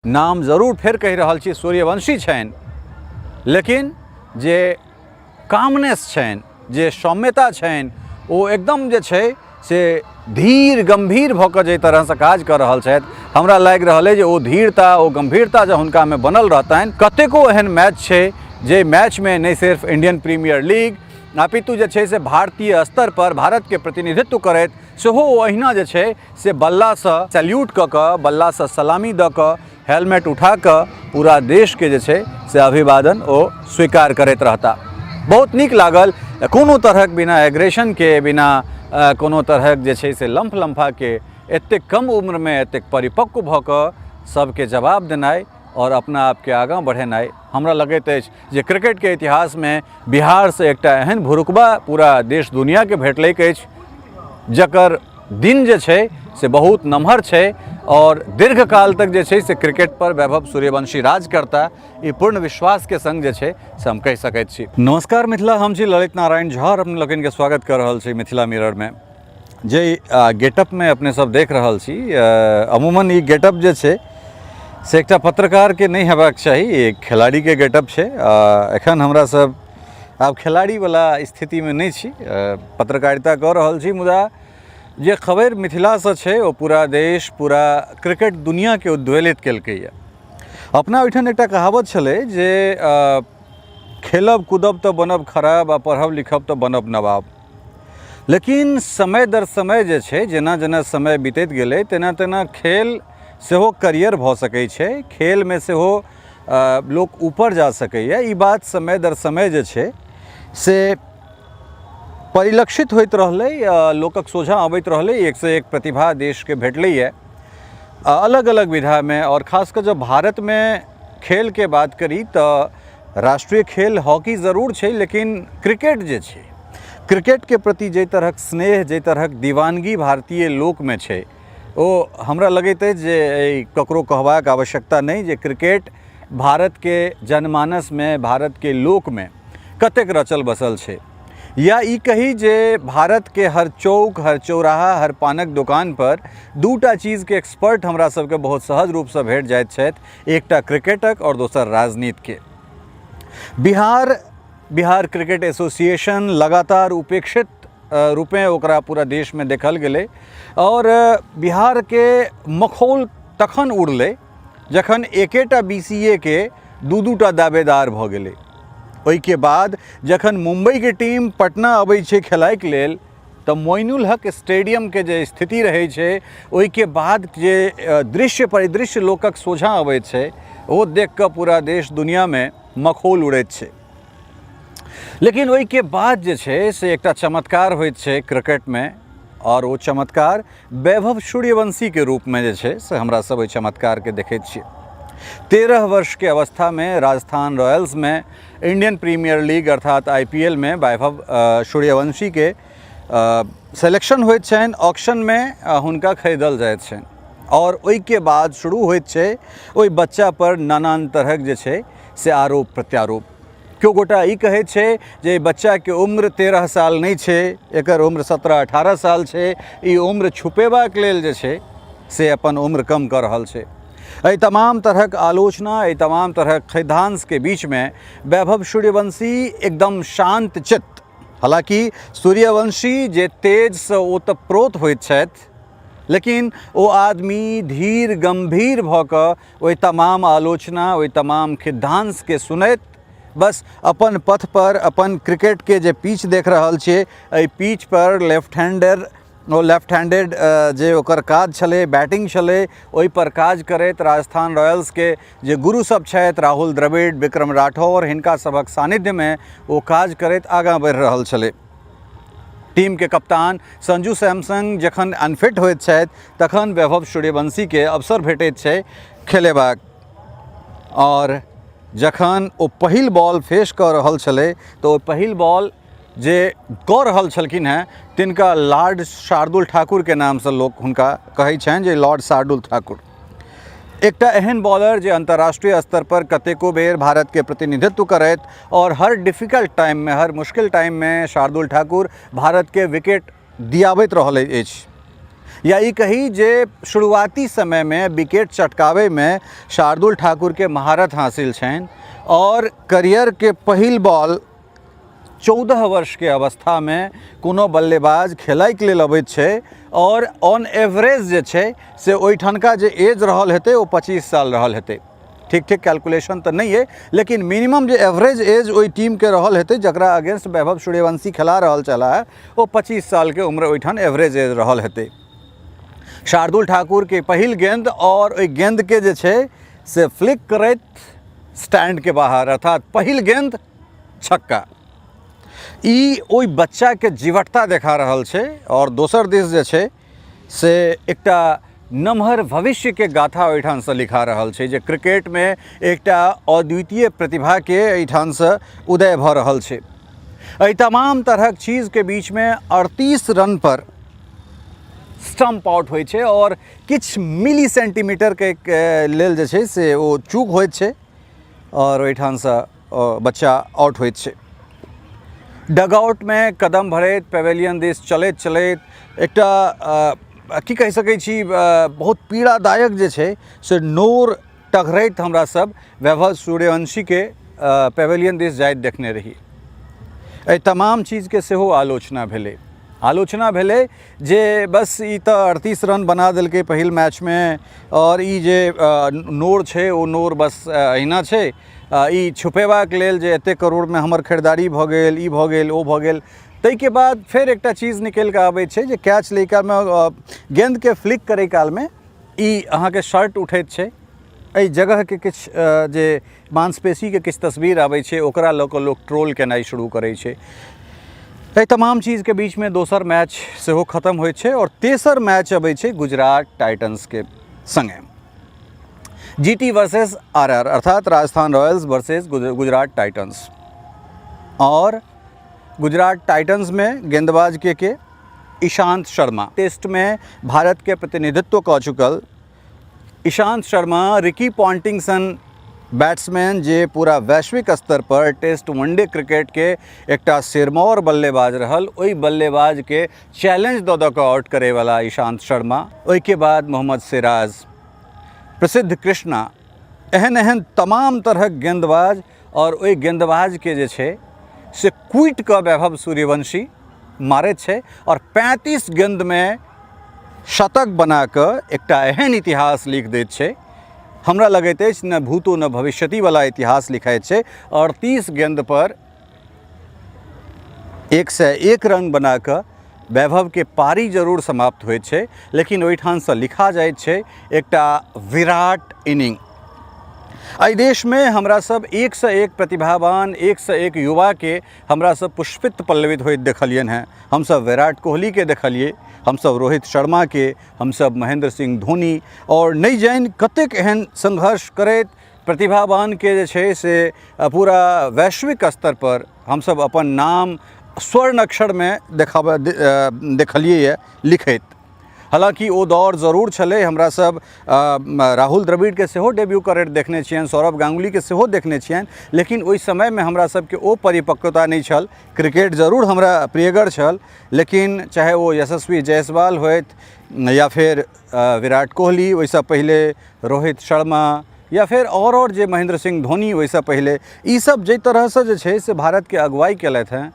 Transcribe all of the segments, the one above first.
नाम जरूर फेर कहि रहल छी सूर्यवंशी छनि, लेकिन जे कामनेस छनि, जे सौम्यता छनि, ओ एकदम जे छै से धीर गम्भीर भऽ कऽ जाहि तरहसँ काज कऽ रहल छथि, हमरा लागि रहल अइ जे ओ धीरता, ओ गम्भीरता जँ हुनकामे बनल रहतनि, कतेको एहन मैच छै जे मैचमे नहि सिर्फ इंडियन प्रीमियर लीग अपितु जे छै से भारतीय स्तर पर भारतके प्रतिनिधित्व करैत सेहो ओ अहिना जे छै से बल्लासँ सैल्यूट कऽ कऽ, बल्लासँ सलामी दऽ कऽ, हेलमेट उठा कऽ पूरा देशके जे छै से अभिवादन ओ स्वीकार करैत रहता। बहुत नीक लागल। कोनो तरहक बिना एग्रेशनके, बिना कोनो तरहक जे छै से लम्फ लम्फाके, एतेक कम उम्रमे एतेक परिपक्व भऽ कऽ सबके जवाब देनाइ आओर अपना आपके आगाँ बढ़ेनाइ, हमरा लगैत अछि जे क्रिकेटके इतिहासमे बिहारसँ एकटा एहन भुरुकबा पूरा देश दुनिआके भेटलैक अछि जकर दिन जे छै से बहुत नमहर छै आओर दीर्घकाल तक जे छै से क्रिकेट पर वैभव सूर्यवंशी राज करता, ई पूर्ण विश्वासके संग जे छै से हम कहि सकैत छी। नमस्कार मिथिला, हम छी ललित नारायण झा और अपने लोकनिके स्वागत कऽ रहल छी मिथिला मिररमे। जे गेटअपमे अपने सब देख रहल छी, अमूमन ई गेटअप जे छै से एकटा पत्रकारके नहि हेबाक चाही, एक खिलाड़ीके गेटअप छै। एखन हमरा सब आब खिलाड़ीवला स्थितिमे नहि छी, पत्रकारिता कऽ रहल छी, मुदा जे खबरि मिथिलासँ छै ओ पूरा देश, पूरा क्रिकेट दुनिआँके उद्वेलित केलकैए। अपना ओहिठाम एकटा कहावत छलै जे खेलब कूदब तऽ बनब खराब आ पढ़ब लिखब तऽ बनब नवाब। लेकिन समय दर समय जे छै, जेना जेना समय बीतैत गेलै तेना तेना खेल सेहो करियर भऽ सकै छै, खेलमे सेहो लोक ऊपर जा सकैए। ई बात समय दर समय जे छै से परिलक्षित होइत रहलै, लोकक सोझाँ अबैत रहलै। एकसँ एक प्रतिभा देशके भेटलैए अलग अलग विधामे, आओर खास कऽ जब भारतमे खेलके बात करी तऽ राष्ट्रीय खेल हॉकी जरूर छै, लेकिन क्रिकेट जे छै, क्रिकेटके प्रति जाहि तरहक स्नेह, जाहि तरहक दीवानगी भारतीय लोकमे छै, ओ हमरा लगैत अछि जे एहि ककरो कहबाक आवश्यकता नहि जे क्रिकेट भारतके जनमानसमे, भारतके लोकमे कतेक रचल बसल छै। या ई कही जे भारतके हर चौक, हर चौराहा, हर पानक दोकानपर दूटा चीजके एक्सपर्ट हमरा सबके बहुत सहज रूपसँ भेट जाइत छथि, एकटा क्रिकेटक आओर दोसर राजनीतिके। बिहार क्रिकेट एसोसिएशन लगातार उपेक्षित रूपेँ ओकरा पूरा देशमे देखल गेलै आओर बिहारके मखौल तखन उड़लै जखन एकेटा बी सी ए के दू दू टा दावेदार भऽ गेलै। ओहिके बाद जखन मुम्बईके टीम पटना अबै छै खेलाइके लेल तऽ मोइनुल हक स्टेडियमके जे स्थिति रहै छै, ओहिके बाद जे दृश्य परिदृश्य लोकक सोझाँ अबै छै ओ देखिकऽ पूरा देश दुनिआँमे मखौल उड़ैत छै। लेकिन ओहिके बाद जे छै से एकटा चमत्कार होइत छै क्रिकेटमे, आओर ओ चमत्कार वैभव सूर्यवंशीके रूपमे जे छै से हमरा सब ओहि चमत्कारके देखैत छियै। 13 वर्षके अवस्थामे राजस्थान रॉयल्समे इंडियन प्रीमियर लीग अर्थात I P L मे वैभव सूर्यवंशीके सिलेक्शन होइत छनि, ऑक्शनमे हुनका खरीदल जाइत छनि आओर ओहिके बाद शुरू होइत छै ओहि बच्चापर नानान तरहक जे छै से आरोप प्रत्यारोप। केओ गोटा ई कहै छै जे बच्चाके उम्र 13 साल नहि छै, एकर उम्र 17-18 साल छै, ई उम्र छुपेबाक लेल जे छै से अपन उम्र कम कऽ रहल छै। एहि तमाम तरहक आलोचना, एहि तमाम तरहक खैधांसके बीचमे वैभव सूर्यवंशी एकदम शान्त चित्त, हालाँकि सूर्यवंशी जे तेजसँ ओतप्रोत होइत छथि, लेकिन ओ आदमी धीर गम्भीर भऽ कऽ ओहि तमाम आलोचना, ओहि तमाम खिद्धांशके सुनैत बस अपन पथ पर, अपन क्रिकेटके जे पिच देख रहल छियै, एहि पिच पर लेफ्ट हैंडर, ओ लेफ्ट हैंडेड जे ओकर काज छलै, बैटिंग छलै, ओहिपर काज करैत राजस्थान रॉयल्सके जे गुरु सब छथि राहुल द्रविड़, विक्रम राठौर, हिनका सभक सानिध्यमे ओ काज करैत आगाँ बढ़ि रहल छलै। टीमके कप्तान संजू सैमसंग जखन अनफिट होइत छथि तखन वैभव सूर्यवंशीके अवसर भेटैत छै खेलेबाक, आओर जखन ओ पहिल बॉल फेस कऽ रहल छलै तऽ ओ पहिल बॉल जे कऽ रहल छलखिन हेँ तिनका लॉर्ड शार्दुल ठाकुरके नामसँ लोक हुनका कहै छनि जे लॉर्ड शार्दुल ठाकुर एकटा एहन बॉलर जे अंतर्राष्ट्रीय स्तर पर कतेको बेर भारतके प्रतिनिधित्व करैत और हर डिफिकल्ट टाइममे, हर मुश्किल टाइममे शार्दुल ठाकुर भारतके विकेट दियाबैत रहल अछि। या ई कही जे शुरुआती समयमे विकेट चटकाबैमे शार्दुल ठाकुरके महारत हासिल छनि आओर करियरके पहिल बॉल 14 वर्षके अवस्थामे कोनो बल्लेबाज खेलाइके लेल अबैत छै आओर ऑन एवरेज जे छै से ओहिठनका जे एज रहल हेतै ओ 25 साल रहल हेतै। ठीक ठीक कैलकुलेशन तऽ नहि अइ, लेकिन मिनिमम जे एवरेज एज ओहि टीमके रहल हेतै जकरा अगेंस्ट वैभव सूर्यवंशी खेला रहल छलाह ओ 25 सालके उम्र ओहिठाम एवरेज एज रहल हेतै। शार्दुल ठाकुरके पहिल गेंद आओर ओहि गेंदके जे छै से फ्लिक करैत स्टैंडके बाहर, अर्थात पहिल गेंद छक्का। ई ओहि बच्चाके जीवटता देखा रहल छै आओर दोसर दिस जे छै से एकटा नमहर भविष्यके गाथा ओहिठामसँ लिखा रहल छै जे क्रिकेटमे एकटा अद्वितीय प्रतिभाके एहिठामसँ उदय भऽ रहल छै। एहि तमाम तरहक चीजके बीचमे 38 रन पर स्टम्प आउट होइ छै आओर किछु मिली सेंटीमीटरके लेल जे छै से ओ चूक होइत छै आओर ओहिठामसँ बच्चा आउट होइत छै। डगआउटमे कदम भरैत पेवेलियन दिस चलैत चलैत एकटा की कहि सकै छी बहुत पीड़ादायक जे छै से नोर टघरैत हमरा सब वैभव सूर्यवंशीके पेवेलियन दिस जाइत देखने रही। एहि तमाम चीजके सेहो आलोचना भेलै। आलोचना भेलै जे बस ई तऽ 38 रन बना देलकै पहिल मैचमे आओर ई जे नोर छै ओ नोर बस अहिना छै, ई छुपेबाक लेल जे एतेक करोड़मे हमर खरीदारी भऽ गेल, ई भऽ गेल, ओ भऽ गेल। ताहिके बाद फेर एकटा चीज निकलि कऽ आबै छै जे कैच लै कालमे गेन्दके फ्लिक करै कालमे ई अहाँके शर्ट उठैत छै, एहि जगहके किछु जे मांसपेशीके किछु तस्वीर आबै छै ओकरा लऽ कऽ लोक ट्रोल केनाइ शुरू करै छै। एहि तमाम चीजके बीचमे दोसर मैच सेहो खतम होइ छै आओर तेसर मैच अबै छै गुजरात टाइटन्सके सङ्गे, G T versus R R, अर्थात Rajasthan Royals versus Gujarat titans. आओर गुजरात टाइटन्समे गेंदबाज के ईशांत शर्मा, टेस्टमे भारतके प्रतिनिधित्व कऽ चुकल ईशांत शर्मा, रिकी पॉन्टिंग सन बैट्समैन जे पूरा वैश्विक स्तर पर टेस्ट वनडे क्रिकेटके एकटा सिरमौर बल्लेबाज रहल, ओहि बल्लेबाजके चैलेंज दऽ दऽ कऽ आउट करैवला ईशांत शर्मा। ओहिके बाद मोहम्मद सिराज, प्रसिद्ध कृष्णा, एहन एहन तमाम तरहक गेंदबाज आओर ओहि गेंदबाजके जे छै से कुटि कऽ वैभव सूर्यवंशी मारैत छै आओर 35 गेंदमे शतक बना कऽ एकटा एहन इतिहास लिख दैत छै। हमरा लगैत अछि न भूतो न भविष्यतिवला इतिहास लिखाइत छै। 38 गेंद पर 101 रन बना कऽ वैभवके पारी जरूर समाप्त होइत छै, लेकिन ओहिठामसँ लिखा जाइत छै एकटा विराट इनिंग। एहि देशमे हमरा सब एकसँ एक प्रतिभावान, एकसँ एक युवाके हमरा सब पुष्पित पल्लवित होइत देखलियनि हेँ। हमसब विराट कोहलीके देखलियै, हमसब रोहित शर्माके, हमसब महेन्द्र सिंह धोनी आओर नहि जानि कतेक एहन संघर्ष करैत प्रतिभावानके जे छै से पूरा वैश्विक स्तरपर हमसब अपन नाम स्वर्ण अक्षरमे देखाबऽ देखलियै लिखैत। हालाँकि ओ दौर जरूर छलै, हमरा सब राहुल द्रविड़के सेहो डेब्यू करैत देखने छियनि, सौरभ गांगुलीके सेहो देखने छियनि, लेकिन ओहि समयमे हमरा सबके ओ परिपक्वता नहि छल। क्रिकेट जरूर हमरा प्रियगर छल, लेकिन चाहे ओ यशस्वी जायसवाल होथि या फेर विराट कोहली, ओहिसँ पहिले रोहित शर्मा या फेर आओर जे महेन्द्र सिंह धोनी, ओहिसँ पहिले ईसब जाहि तरहसँ जे छै से भारतके अगुवाइ केलथि हेँ,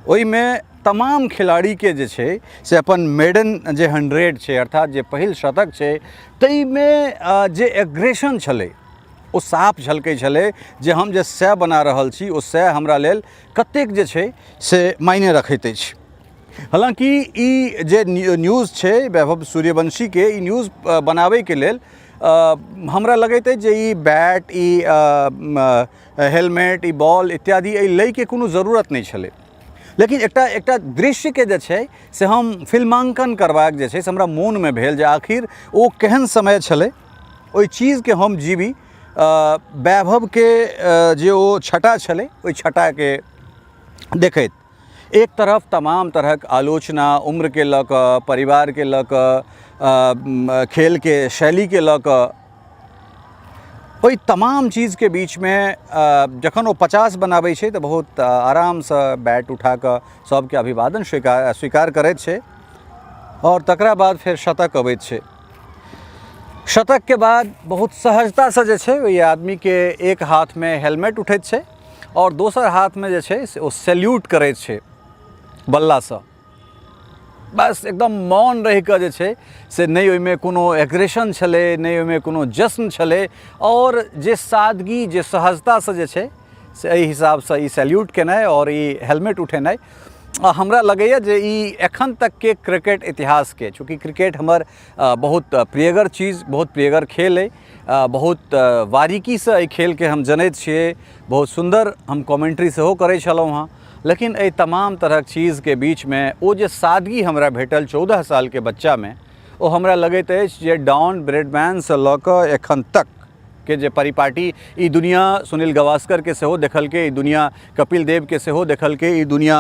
ओहिमे तमाम खिलाड़ीके जे छै से अपन मेडन जे 100 छै, अर्थात जे पहिल शतक छै, ताहिमे जे एग्रेशन छलै ओ साफ झलकै छलै जे हम जे 100 बना रहल छी ओ 100 हमरा लेल कतेक जे छै से मायने रखैत अछि। हालाँकि ई जे न्यूज़ छै वैभव सूर्यवंशीके, ई न्यूज़ बनाबैके लेल हमरा लगैत अछि जे ई बैट, ई हेलमेट, ई बॉल इत्यादि एहि लैके कोनो जरूरत नहि छलै, लेकिन एकटा एकटा दृश्यके जे छै से हम फिल्माङ्कन करबाक जे छै से हमरा मोनमे भेल जे आखिर ओ केहन समय छलै, ओहि चीजके हम जीबी। वैभवके जे ओ छटा छलै ओहि छटाके देखैत एक तरफ तमाम तरहक आलोचना उम्रके लऽ कऽ, परिवारके लऽ कऽ, खेलके शैलीके लऽ कऽ, ओहि तमाम चीजके बीचमे जखन ओ 50 बनाबै छै तऽ बहुत आरामसँ बैट उठा कऽ सबके अभिवादन स्वीकार करैत छै। आओर तकरा बाद फेर शतक अबैत छै। शतकके बाद बहुत सहजतासँ जे छै ओहि आदमीके एक हाथमे हेलमेट उठैत छै आओर दोसर हाथमे जे छै से ओ सैल्यूट करैत छै बल्लासँ। बस एकदम मौन रहिकऽ जे छै से नहि ओहिमे कोनो एग्रेशन छलै, नहि ओहिमे कोनो जश्न छलै, आओर जे सादगी जे सहजतासँ जे छै से एहि हिसाबसँ ई सैल्यूट केनाइ आओर ई हेलमेट उठेनाइ, हमरा लगैए जे ई एखन तकके क्रिकेट इतिहासके, चूँकि क्रिकेट हमर बहुत प्रियगर चीज, बहुत प्रियगर खेल अइ, बहुत बारीकीसँ एहि खेलके हम जनैत छियै, बहुत सुन्दर हम कमेन्ट्री सेहो करै छलहुँ हँ, लेकिन एहि तमाम तरहक चीजके बीचमे ओ जे सादगी हमरा भेटल 14 सालके बच्चामे, ओ हमरा लगैत अछि जे डॉन ब्रेडमैनसँ लऽ कऽ एखन तक के जे परिपाटी ई दुनिया सुनील गावस्करके सेहो देखलकै, ई दुनिया कपिल देवके सेहो देखलकै, ई दुनिया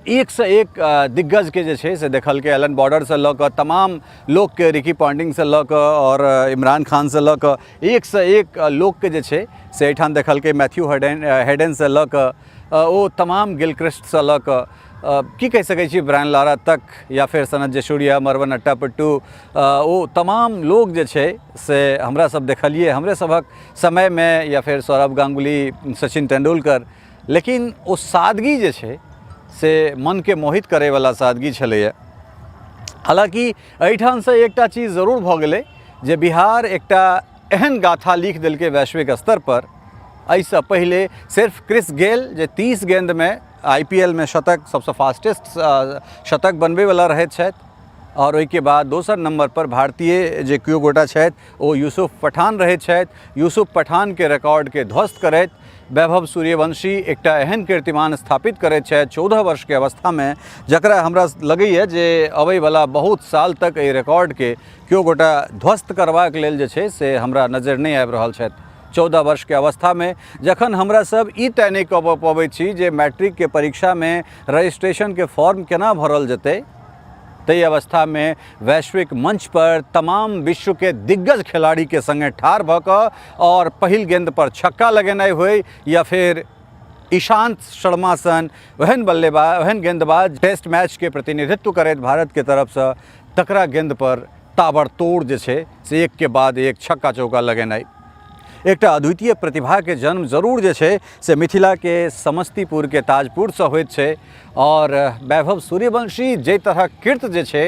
एकसँ एक दिग्गजके जे छै से देखलकै, एलन बॉर्डरसँ लऽ कऽ तमाम लोकके, रिकी पॉन्टिंगसँ लऽ कऽ आओर इमरान खानसँ लऽ कऽ एकसँ एक लोकके जे छै से एहिठाम देखलकै, मैथ्यू हेडनसँ लऽ कऽ ओ तमाम गिलक्रिस्टसँ लऽ कऽ की कहि सकै छी ब्रायन लारा तक, या फेर सनत जयसूर्या, मरवन अट्टापट्टू, ओ तमाम लोक जे छै से हमरा सब देखलियै हमरे सभक समयमे, या फेर सौरभ गांगुली, सचिन तेंदुलकर, लेकिन ओ सादगी जे छै से मनके मोहित करैवला सादगी छलैए। हालाँकि एहिठामसँ एकटा चीज जरूर भऽ गेलै जे बिहार एकटा एहन गाथा लिख देलकै वैश्विक स्तरपर। एहिसँ पहिले सिर्फ क्रिस गेल जे 30 गेन्दमे I P L मे शतक, सबसँ फास्टेस्ट शतक बनबैवला रहैत छथि, आओर ओहिके बाद दोसर नम्बर पर भारतीय जे केओ गोटा छथि ओ यूसुफ पठान रहैत छथि। यूसुफ पठानके रिकॉर्डके ध्वस्त करैत वैभव सूर्यवंशी एकटा एहन कीर्तिमान स्थापित करैत छथि 14 वर्षके अवस्थामे, जकरा हमरा लगैए जे अबैवला बहुत साल तक एहि रिकॉर्डके केओ गोटा ध्वस्त करबाक लेल जे छै से हमरा नजरि नहि आबि रहल छथि। 14 वर्षके अवस्थामे जखन हमरा सब ई तय नहि कऽ पबै छी जे मैट्रिकके परीक्षामे रजिस्ट्रेशनके फॉर्म केना भरल जेतै, ताहि अवस्थामे वैश्विक मंच पर तमाम विश्वके दिग्गज खिलाड़ीके सङ्गे ठाढ़ भऽ कऽ आओर पहिल गेंद पर छक्का लगेनाइ होइ, या फेर ईशांत शर्मा सन ओहन बल्लेबाज, ओहन गेंदबाज टेस्ट मैचके प्रतिनिधित्व करैत भारतके तरफसँ तकरा गेंद पर ताबड़तोड़ जे छै से एक के बाद एक छक्का चौका लगेनाइ, एकटा अद्वितीय प्रतिभाके जन्म जरूर जे छै से मिथिलाके समस्तीपुरके ताजपुरसँ होइत छै। आओर वैभव सूर्यवंशी जाहि तरहक कृत्य जे छै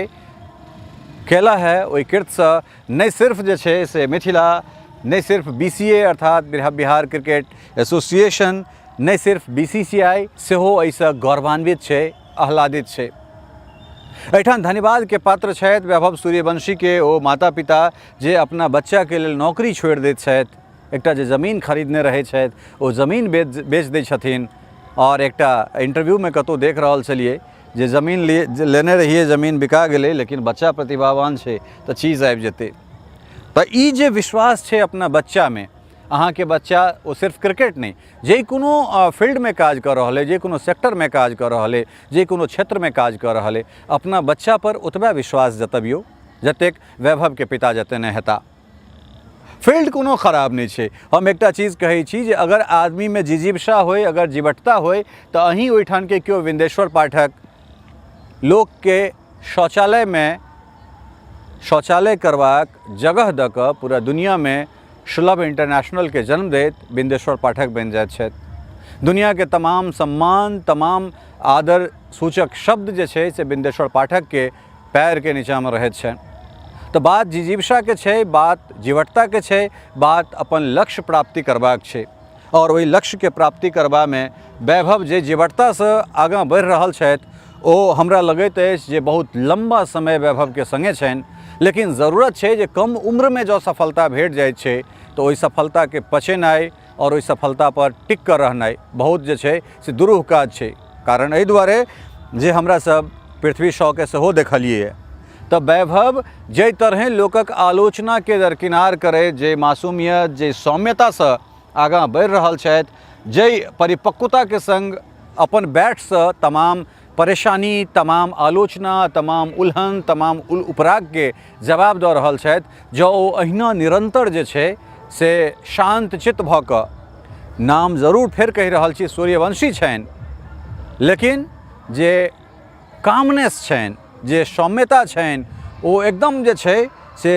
केला है, ओहि कृत्यसँ नहि सिर्फ जे छै से मिथिला, नहि सिर्फ बी सी ए अर्थात बिहार क्रिकेट एसोसिएशन, नहि सिर्फ बी सी सी आई सेहो एहिसँ गौरवान्वित छै, आह्लादित छै। एहिठाम धन्यवादके पात्र छथि वैभव सूर्यवंशीके ओ माता पिता जे अपना बच्चाके लेल नौकरी छोड़ि दैत छथि, एकटा जे जमीन खरीदने रहै छथि ओ जमीन बेच दै छथिन। आओर एकटा इंटरव्यूमे कतहु देख रहल छलियै जे जमीन लेने रहियै, जमीन बिका गेलै, लेकिन बच्चा प्रतिभावान छै तऽ चीज आबि जेतै। तऽ ई जे विश्वास छै अपना बच्चामे, अहाँके बच्चा ओ सिर्फ क्रिकेट नहि, जे कोनो फील्डमे काज कऽ रहल अइ, जे कोनो सेक्टरमे काज कऽ रहल अइ, जे कोनो क्षेत्रमे काज कऽ रहल अइ, अपना बच्चापर ओतबे विश्वास जतबियौ जतेक वैभवके पिता जतेने हेता। फील्ड कोनो खराब नहि छै। हम एकटा चीज कहै छी जे अगर आदमीमे जिजीविषा होइ, अगर जीवटता होइ, तऽ अहीं ओहिठामके केओ विन्देश्वर पाठक लोकके शौचालयमे शौचालय करबाक जगह दऽ कऽ पूरा दुनिआँमे सुलभ इंटरनेशनलके जन्म दैत बिन्देश्वर पाठक बनि जाइत छथि। दुनिआँके तमाम सम्मान, तमाम आदर सूचक शब्द जे छै से बिन्देश्वर पाठकके पैरके नीचाँमे रहैत छनि। तऽ बात जिजीविषाके छै, बात जीवटताके छै, बात अपन लक्ष्य प्राप्ति करबाक छै। आओर ओहि लक्ष्यके प्राप्ति करबामे वैभव जे जीवटतासँ आगाँ बढ़ि रहल छथि ओ हमरा लगैत अछि जे बहुत लम्बा समय वैभवके सङ्गे छनि। लेकिन जरूरत छै जे कम उम्रमे जँ सफलता भेट जाइ छै तऽ ओहि सफलताके पचेनाइ आओर ओहि सफलतापर टिक कऽ रहनाइ बहुत जे छै से दुरूह काज छै। कारण एहि दुआरे जे हमरा सब पृथ्वी शॉके सेहो देखलियै तऽ वैभव जाहि तरहें लोकक आलोचनाके दरकिनार करैत जे मासूमियत, जे सौम्यतासँ आगाँ बढ़ि रहल छथि, जाहि परिपक्वताके सङ्ग अपन बैटसँ तमाम परेशानी, तमाम आलोचना, तमाम उलहन, तमाम उपरागके जवाब दऽ रहल छथि, जँ ओ अहिना निरन्तर जे छै से शान्तचित्त भऽ कऽ, नाम जरूर फेर कहि रहल छी सूर्यवंशी छनि, लेकिन जे कामनेस छनि, जे सौम्यता छनि, ओ एकदम जे छै से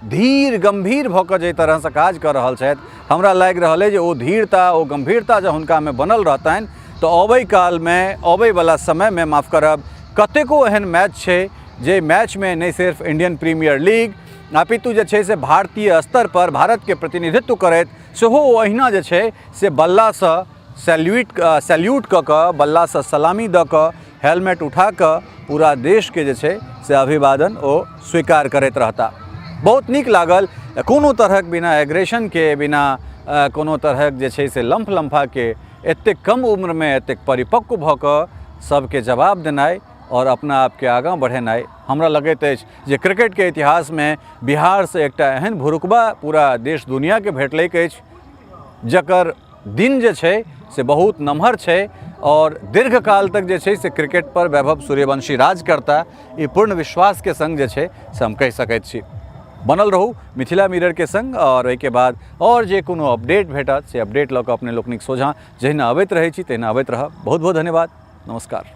धीर गम्भीर भऽ कऽ जाहि तरहसँ काज कऽ रहल छथि, हमरा लागि रहल अइ जे ओ धीरता, ओ गम्भीरता जँ हुनकामे बनल रहतनि तऽ अबै कालमे, अबैवला समयमे, माफ करब, कतेको एहन मैच छै जे मैचमे नहि सिर्फ इंडियन प्रीमियर लीग अपितु जे छै से भारतीय स्तरपर भारतके प्रतिनिधित्व करैत सेहो ओ अहिना जे छै से बल्लासँ सैल्यूट कऽ कऽ, बल्लासँ सलामी दऽ कऽ, हेलमेट उठा कऽ पूरा देशके जे छै से अभिवादन ओ स्वीकार करैत रहता। बहुत नीक लागल। कोनो तरहक बिना एग्रेशनके, बिना कोनो तरहक जे छै से लम्फ लम्फाके, एतेक कम उम्रमे एतेक परिपक्व भऽ कऽ सबके जवाब देनाइ आओर अपना आपके आगाँ बढ़ेनाइ, हमरा लगैत अछि जे क्रिकेटके इतिहासमे बिहारसँ एकटा एहन भुरुकबा पूरा देश दुनिआँके भेटलैक अछि जकर दिन जे छै से बहुत नमहर छै आओर दीर्घकाल तक जे छै से क्रिकेट पर वैभव सूर्यवंशी राज करता, ई पूर्ण विश्वासके संग जे छै से हम कहि सकैत छी। बनल रहू मिथिला मिररके संग आओर ओहिके बाद आओर जे कोनो अपडेट भेटत से अपडेट लऽ कऽ अपने लोकनिक सोझाँ जहिना अबैत रहै छी तहिना अबैत रहब। बहुत बहुत धन्यवाद, नमस्कार।